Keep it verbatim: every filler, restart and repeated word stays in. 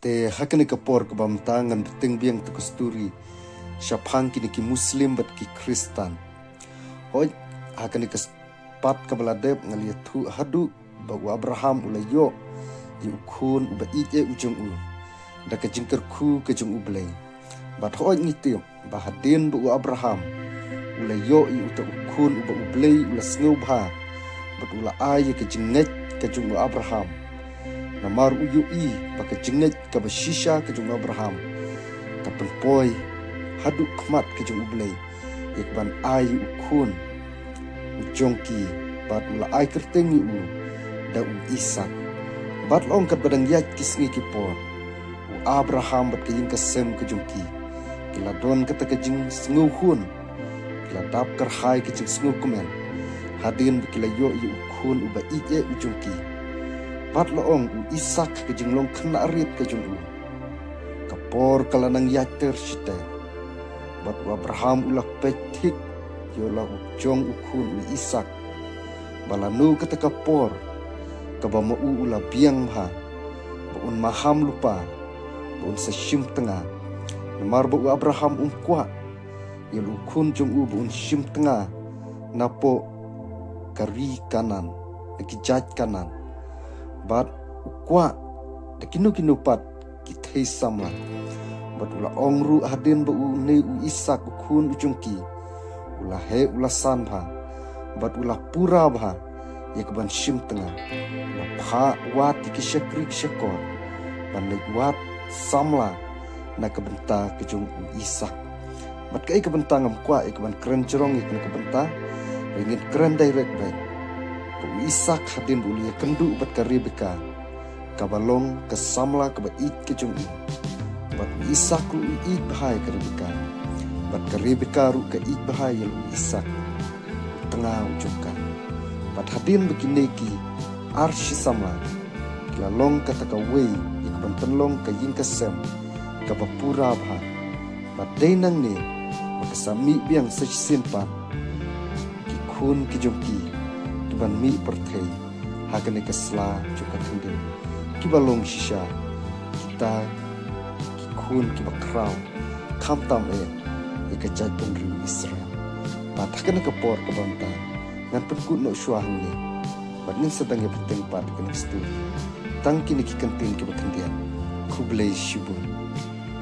Te ha kane ka por kaba mynta ngan bteng biang ïa ka story shaphang kine ki Muslim bad ki Khristan. Hooid, ha kane ka pat kaba la dep nga la ïathuh haduh ba u Abraham u la ïoh ïa u khun uba ïeit eh u jong u da ka jingkyrkhu ka jong U Blei. Bad hooid ngi tip ba hadien ba u Abraham u la ïoh ïa uta u khun uba U Blei u la sngewbha bad u la ai ïa ka jingngeit ka jong u Abraham. Namar u ïohi ba ka jingngeit kaba shisha ka jong u Abraham ka pynpoi haduh khmat ka jong U Blei ïa kaban ai ïa u khun u jong ki, bad u la ai kyrteng ïa u da u Isaak. Bad la ong katba dang ïaid ki sngi ki por, u Abraham bad ka ïing ka sem ka jong ki ki la don kata ka jingsngewhun, ki la dap kyrhai ka jingsngewkmen hadien ba ki la ïoh ïa u khun uba ïeit eh u jong ki. Bad la ong u Isaak ha ka jinglong khynnah rit ka jong u. Ka por ka la nang ïaid ter shi ter, bad u Abraham u la peit thik ïa la u jong u khun u Isaak, ba lano kata ka por kaba ma u u la biang bha ba un maham lypa, ba un sa shim tnga. Namar ba u Abraham um kwah ïa la u khun jong u ba un shim tnga napoh ka ri Kanaan, na ki jait Kanaan. Bad u kwah da kino kino pat ki thei samla. Bad u la ong ruh hadien ba une u Isaak u khun u jong ki u la heh u la san bha, bad u la pura bha ïa kaban shim tnga, u la phah wad ïa ki shakri ki shakor ban leit wad samla na ka bynta ka jong u Isaak. Bad kaei ka bynta ngam kwah ïa kaban kren jrong ïa kane ka bynta, hynrei ngin kren direct beit. Ba u Isaak hadien ba u la ïakynduh bad ka Rebeka, kaba long ka samla kaba ïeit ka jong u, bad u Isaak ruh u ïeit bha ïa ka Rebeka, bad ka Rebeka ruh ka ïeit bha ïa la u Isaak, u tnga u jong ka. Bad hadien ba kine ki ar shi samla ki la long kata kawei ïa kaban pynlong ka ïing ka sem kaba pura bha. Bad dei nangne ba ka sa mih biang sa shisien pat ki khun ki jong ki kiban mih pyrthei ha kane ka sla jong ka khyndew, kiba long shisha kita ki khun kiba khraw, khamtam eh ïa ka jaitbynriew Israel. Bad ha kane ka por kaba mynta ngan pynkut noh shuwa hangne, bad ngin sa dang ïa bteng pat ïa kane ka story tang kine ki kyntien kiba khyndiat. Khublei shibun.